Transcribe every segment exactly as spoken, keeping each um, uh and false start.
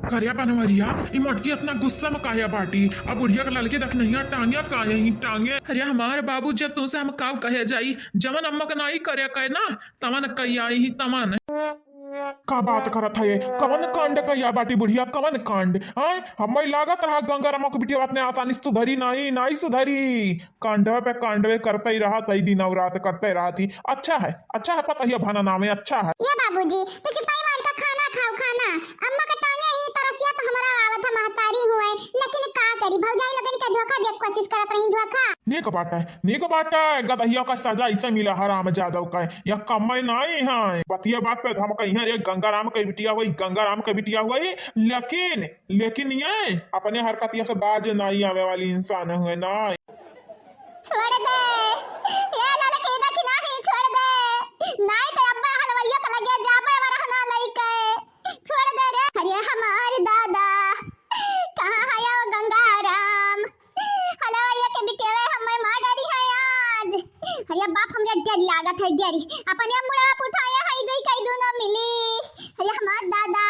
करिया बनवरिया, ई मोटकी अतना गुस्सा में काहे बाटी? अब बुढ़िया के ललके दखिनहिया टांगे काहे ही टांगे? अरे हमार बाबू, जब तुमसे हम काव कहे जाई, जवन अम्मा के नाई करे कहे ना, तवन कई आई ही तवन। का बात करत है ये? कवन कांड कइया बाटी बुढ़िया, कवन कांड? आय, हम्मे लागत रहा गंगाराम के बिटिया अतने आसानी से सुधरी नाई, नाई सुधरी। कांडवे पे कांडवे करते ही रहत है, दिन और रात करते रहत ही। अच्छा है, अच्छा है, पता ही है भाना नाम है, अच्छा है। ये बाबूजी, तो चुपाई मार के खाना खाओ, खाना। अम्मा के टांगे ही तरसिया तो हमरा आवत है महतारी हुए, लेकिन का करी, भौजाई लोगन के धोखा देब कोशिश करत रही, धोखा। नीक बाटे, नीक बाटे, गदहिया का सजा इसे मिला हरामजादव का, या कम्मे नाई है। बतिया बात पे हम कहिया रे गंगाराम के बिटिया हुई, गंगाराम के बिटिया हुई, लेकिन, लेकिन ये अपने हरकतिया से बाज नाई आवे वाली इंसान हुए ना। छोड़ दे, ये ललकी दखिनही छोड़ दे, नाई तो अब्बा हलवैया के लगे जाबे वरहना लइके। छोड़ दे रे। अरे हमार दादा, कहाँ है वो गंगाराम? हलवैया के बिटियावे हमें मार डारी है आज। अरे बाप, हमरे डर लागत है, डर। अपने मुड़वा पे उठाया है, दुई कई दूनो मिली। अरे हमार दादा,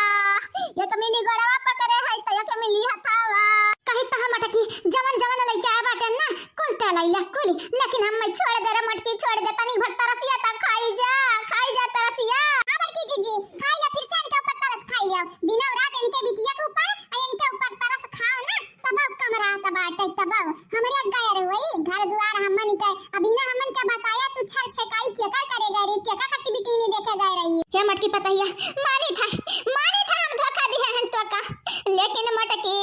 एक मिली गोड़वा पकड़े है, तो एक मिली हथावा। कहे तो हम अटकी, जवन जवन लइके आए बाटे ना, कुल तेल आइला, कुल। लेकिन हम मैं छोड़ दे रे मटकी, छोड़ दे, तनी भर तरसिया ता खाई जा, खाई जा तरसिया। हाँ बड़की जीजी, खाई ला, फिर से इनके ऊपर तरस खाई ला। दिनों रात इनके बिटिया के ऊपर, आ इनके ऊपर तरस खाओ ना, तब कम रहत बाटे, तब हमरे गैर होई, घर दुआर हमन के, अभी ना हमन के बताया तू छर छकाई केकर करे गए रे, केकर खत्ती बिटिया देखे गए रही। हे मटकी पतहिया, मानी था, मानी था हम धोखा दिहे हैं तो का, लेकिन मटकी,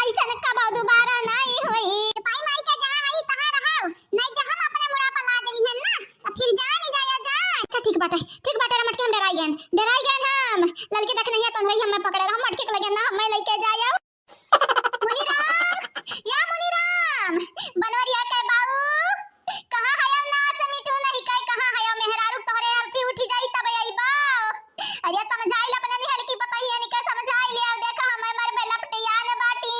ऐसन कबो दोबारा नाई होई। पाई माई के जहाँ हई तहाँ रहो, नहीं जहाँ अपने मुड़ा पर लाद लिहन ना, तो फिर जान जाया जान। अच्छा ठीक बाटे, ठीक बाटे रे मटकी, हम डराई गए, डराई गए हम। ललकी दखिनहिया तो वही हमें पकड़े रहो, मटकी के लगे ना हमें लेके जायो। मुनीराम, या मुनीराम, बनवरिया के बाऊ, कहाँ हया नास मिटू नहीं कहे, कहाँ हया मेहरारू तोहरे आरती उठी जाई तब अइबा। अरे समझाई ले अपने निहल की पतहिया निके समझाई ले, देखा हमें मर में लपटिया न बाटी।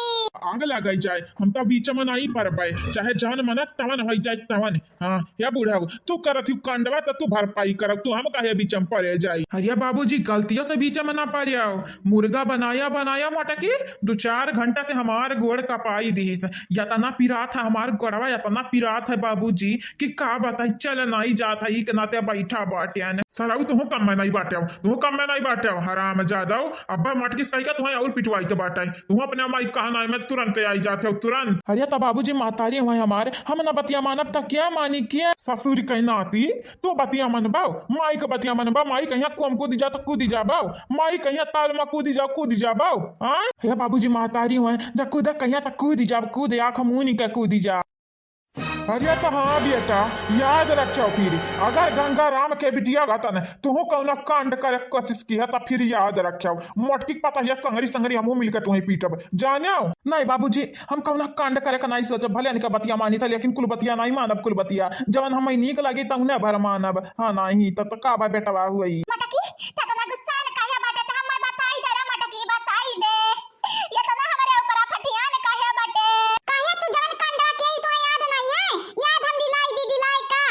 आग लगाई जाए, हम तो बीच में नहीं परबे, चाहे जवन मनक तवन होई जाए तवन। हाँ, या बुढ़ऊ, तू करत ही कांडवा त तू भरपाई करब, तू हम काहे बीच में पड़े जाई? अरे बाबूजी, गलतियों से बीच में ना पड़ियाओ, मुर्गा बनाया बनाया मटकी दो चार घंटा से हमार गोड़ कपाई दिहिस। यतना पिरात है हमार गोड़वा, यतना पिरात है बाबूजी कि का बताई, चल नाई जात है, ई के नाते बैठा बाटे। सरऊ तुहू कम में नहीं बाटे, तुहू कम में नहीं बाटे, हरामजादव। अब्बा मटकी सही का तुहें और पिटवाई तो बाटे, तुहू अपने माई कहना में तुरंत आई जाते हो, तुरंत। अरे तो बाबूजी महतारी हुए हमार, हम ना बतिया मानब तो क्या मानी क्या? ससुर के नाती तू बतिया मनबाओ, माई के बतिया मनबा, माई कहिया कुआं में कूदी जा तो कूदी जाबाओ, माई कहिया ताल में कूदी जाओ, कूदी जाबाओ। हाँ? हे बाबूजी महतारी हुए, जा कूदा कहिया तो कूदी जा, कूदे आँख मूनी के कूदी जा। अरे तो हाँ बेटा, याद रखो फिर, अगर गंगाराम के बिटिया घतन तुहू कौनो कांड करे के कोशिश किहा तो फिर याद रखो, मटकी के पतहिया संगरी संगरी हमहू मिलके तुहें पीटब, जानो? नहीं बाबूजी, हम कौनो कांड करे का नहीं सोचब, भले इनका बतिया मानी था, लेकिन कुल बतिया नहीं मानब, कुल बतिया जवन हमें नीक लगी तौने भर मानब। हाँ नहीं तो, तो का बा बेटवा हुई। मटकी, त तना गुस्सा न काहे बाटे, त हम बताई दे रे मटकी, बताई दे। ये तना हमरे ऊपर फटियान काहे बाटे? काहे तू जवन कांडवा के ई तो याद नहीं है? याद हम दिलाई दी, दिलाई का?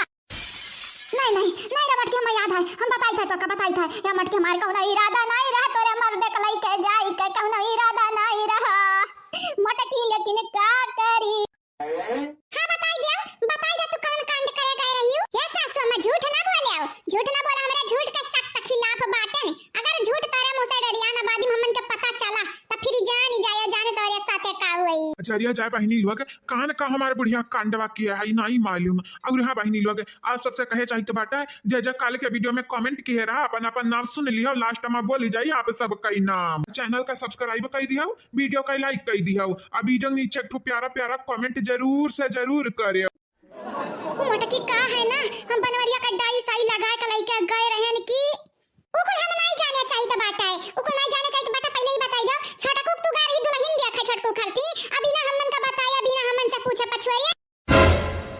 नहीं, नहीं, नहीं रे मटकी, हमें याद है, हम बताई था तो का बताई था। या मटकी हमार कौनो इरादा नहीं रहा तोरे मर्द के लइके जाई के, कौनो इरादा नहीं रहा मटकी, लेकिन का करी? हाँ बताई दे, बताई दे तू कौन कांड करे गए रही हो? हे सासू अम्मा झूठ ना बोले हो, झूठ ना बोले, हमरा झूठ के सख्त खिलाफ बाटे। अगर झूठ तोरे मुँह से डरिया ना बादी हमन के पता चला, त फिर जान जाया जाने तोरे साथे का हुई। अचरिया जाए बहिनी लोग, कान का हमार बुढ़िया कांडवा किया है, नहीं मालूम। और हाँ बहिनी लोग, आप सबसे कहे चाहित बाटे, जे जे काल के video में comment किहे रहा, अपन अपन नाम सुन लियो, last में बोली जाई आप सब कई नाम। Channel का subscribe कई दियो, video का like कई दियो, आ video के नीचे एक ठो प्यारा प्यारा comment जरूर से जरूर करे। मोटकी का है ना, हम बनवरिया का डाई साई लगा के लइके गए रहन कि उ कुल हम नहीं जाने चाहित बाटे, उ कुल नहीं जाने चाहित बाटे, पहले ही बताई दो। छोटकू तू गाड़ी दुल्हन देखे, छोटकू खरती, अभी ना हमन का बताया, अभी ना हमन से पूछे पछुआए।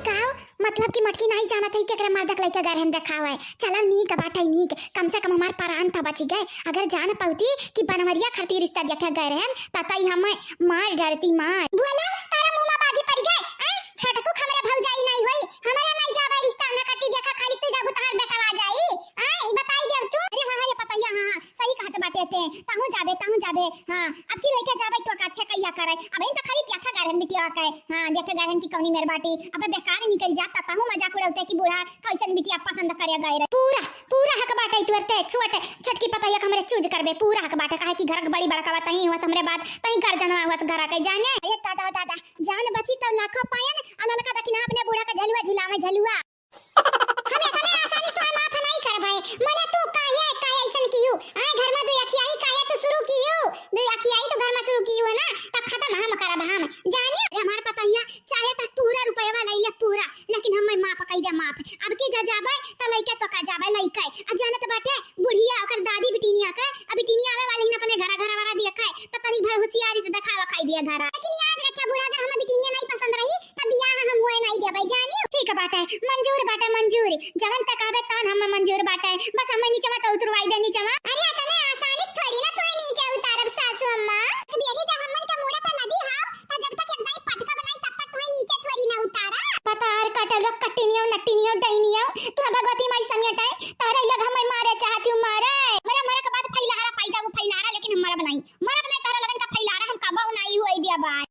काव? मतलब कि मटकी नहीं जानत है कि एकरे मर्द के लइके गए रहन देखावे। चला नीक बाटे नीक, कम से कम हमार प्राण था बची गए। अगर जान पउती कि बनवरिया खरती रिश्ता देखे गए रहन, त तई हमें मार डरती मार। बोला, तारा मुँह में बाजी पड़ी गए, हैं? छोटकू हमरे भौजाई नहीं होई, हमरा नहीं जावे रिश्ता ना कटी, देखा खाली तू जाबू तहार बेटवा जाई। आय, ई बताई देव तू। अरे हाँ, हाँ, ये पतैया, हाँ, हाँ, सही कहत बाटे ते। तहूँ जाबे, तहूँ जाबे। हाँ, अब की लइके जाबे तो का अच्छे कइया करे। अब इन तो खाली देखा गारहन बिटिया के। हाँ, देखे गारहन की कौनी मेर बाटी। अब बेकार निकल जाता, तहूँ मजाक उड़ौते कि बूढ़ा कैसन बिटिया पसंद करे गए रहे। पूरा, पूरा हक बाटे तुरते छोट, छोटकी पतोहिया के हमरे चूज करबे। पूरा हक बाटे, काहे कि घर के बड़ी बड़का बा, तहीं हुआ हमरे बात, तहीं गार्जियनवा हुआ घर के जाने। अरे दादा, दादा, जान बची तो लाखों पायन, आ ललका दखिना अपने बूढ़ा के झलुआ झुलावे, झलुआ। हम इतने आसानी से तोहे माफ नहीं करबे। मने तू काहे, काहे ऐसन कियू? आए घर में दुई अखियाई काहे तू शुरू कियू? दुई अखियाई तू घर में शुरू कियू है ना, तब खत्म हम करब हम। जानियो, अरे हमार पतोहिया, चाहे तो पूरा रुपया ले ले पूरा, लेकिन हमें माफ कई दे, माफ। अब के जा जाबे, तो लइके तो का जाबे, लइके। आ जानत बाटे, बुढ़िया ओकर दादी बिटिनिया के, अब बिटिनिया आवे वाली है ना अपने घरा, घरा वरा दिया खाए, तो तनी भर होशियारी से देखावा खाई दिया घरा। लेकिन याद रखे बूढ़ा, अगर हमें बिटिनिया नहीं पसंद रही, तब बियाह हम हुए नहीं देबै, जानियो। ठीक बाटे, मंजूर बाटे, मंजूर। जवन तक कहबे तवन हम मंजूर बाटे। बस हमें नीचवा तो उतरवाई दे, नीचवा। अरे, इतने आसानी से थोड़ी ना तोहे नीचे उतारब, सासू अम्मा। कबीरी जब हमन के मूड़े पर लदी हाव, तो जब तक एक दाई पटका बनाई, तब तक तोहे नीचे थोड़ी ना उतारा। पता आर काटे लोग कट्टिनियो, नट्टिनियो, डैनियो। तू भगवती माई समेटे, तोहरे लोग हमें मारे चाहती हूँ, मारे। मरा, मरा के बाद फैलहारा पाई जाबू, फैलहारा, लेकिन हम मरब नहीं। मरब नहीं, तोहरा लगन का फैलहारा हम कबो नहीं हुए दिया बाय।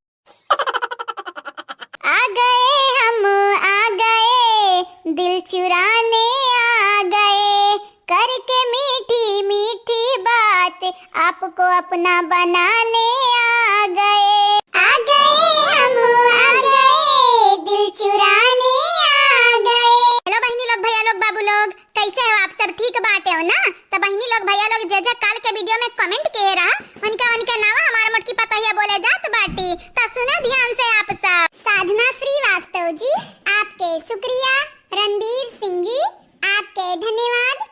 आ गए हम, आ गए, दिल चुराने आ गए, करके मीठी मीठी बात, आपको अपना बनाने आ गए। आ गए हम, आ गए, दिल चुराने आ गए। Hello बहिनी लोग, भैया लोग, बाबू लोग, कैसे हो आप सब? ठीक बाटे हो ना? त बहिनी लोग, भैया लोग, जे जे काल के video में comment किहे रहा, उनका, उनके नावा हमार मोटकी पतोहिया बोले जात बाटी। त सुने ध्यान से आप सब। साधना श्रीवास्तव जी, आपके शुक्रिया। रणबीर सिंह जी, आपके धन्यवाद।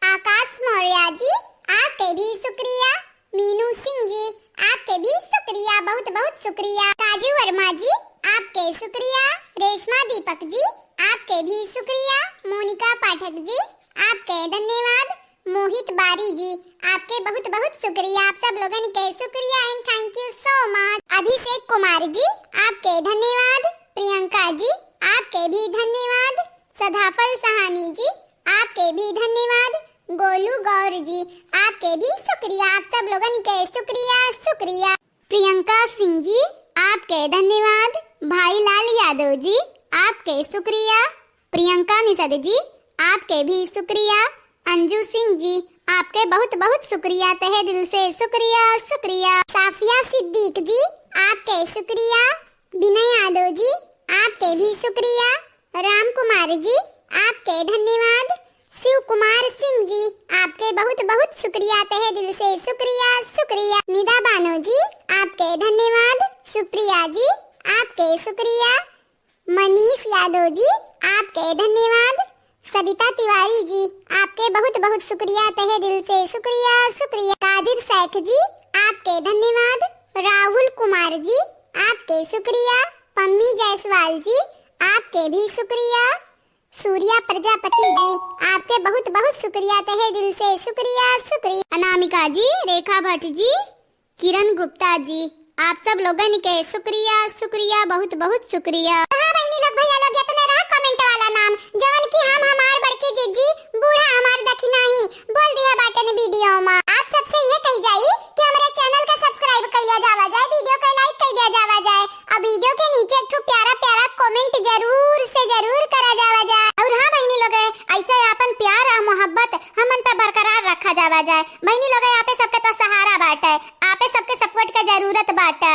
आकाश मौर्य जी, आपके भी शुक्रिया। मीनू सिंह जी, आपके भी शुक्रिया, बहुत बहुत शुक्रिया। काजू वर्मा जी, आपके शुक्रिया। रेशमा दीपक जी, आपके भी शुक्रिया। मोनिका पाठक जी, आपके धन्यवाद। मोहित बारी जी, आपके बहुत बहुत शुक्रिया, आप सब लोगन के शुक्रिया and thank you so much। अभिषेक कुमार जी, आपके धन्यवाद। प्रियंका जी, आपके भी धन्यवाद। सदाफल सहानी जी, आपके भी धन्यवाद। गोलू गौर जी, आपके भी शुक्रिया, आप सब लोगन के शुक्रिया, शुक्रिया। प्रियंका सिंह जी, आपके धन्यवाद। भाई लाल यादव जी, आपके शुक्रिया। प्रियंका निषद जी, आपके भी शुक्रिया। अंजू सिंह जी, आपके बहुत बहुत शुक्रिया, तहे दिल से शुक्रिया, शुक्रिया। साफिया सिद्दीक जी, आपके शुक्रिया। विनय यादव जी, आपके भी शुक्रिया। राम कुमार जी, आपके धन्यवाद। शिव कुमार सिंह जी, आपके बहुत बहुत शुक्रिया, तहे दिल से शुक्रिया, शुक्रिया। निदा बानो जी, आपके धन्यवाद। सुप्रिया जी, आपके शुक्रिया। मनीष यादव जी, आपके धन्यवाद। सबिता तिवारी जी, आपके बहुत बहुत शुक्रिया, तहे दिल से शुक्रिया, शुक्रिया। कादिर शेख जी, आपके धन्यवाद। राहुल कुमार जी, आपके शुक्रिया। पम्मी जायसवाल जी, आपके भी शुक्रिया। सूर्या प्रजापति जी, आपके बहुत बहुत शुक्रिया, तहे दिल से शुक्रिया, शुक्रिया। अनामिका जी, रेखा भट्ट जी, किरण गुप्ता जी, आप सब लोगन के शुक्रिया, शुक्रिया, बहुत बहुत शुक्रिया। हाँ बहिनी लोग, भैया लोग, इतने रहा comment वाला नाम, जवन कि हम हमार बड़की जिज्जी, बूढ़ा हमार दखिना ही बोल दिया बाटन video में। आप सबसे ये कही जाई कि हमरे channel का subscribe कइला जावा जाए, video का like कइ दिया जावा जाए। अब video के नीचे एक ठो प्यारा प्यारा comment जरूर से जरूर करा जावा जाए। और हाँ बहिनी लोग, ऐसे आपन प्यार और मोहब्बत हमन पे बरकरार रखा जावा जाए। बहिनी लोग, आपे सबके तो सहारा बाटे, आपे सबके support के जरूरत बाटे।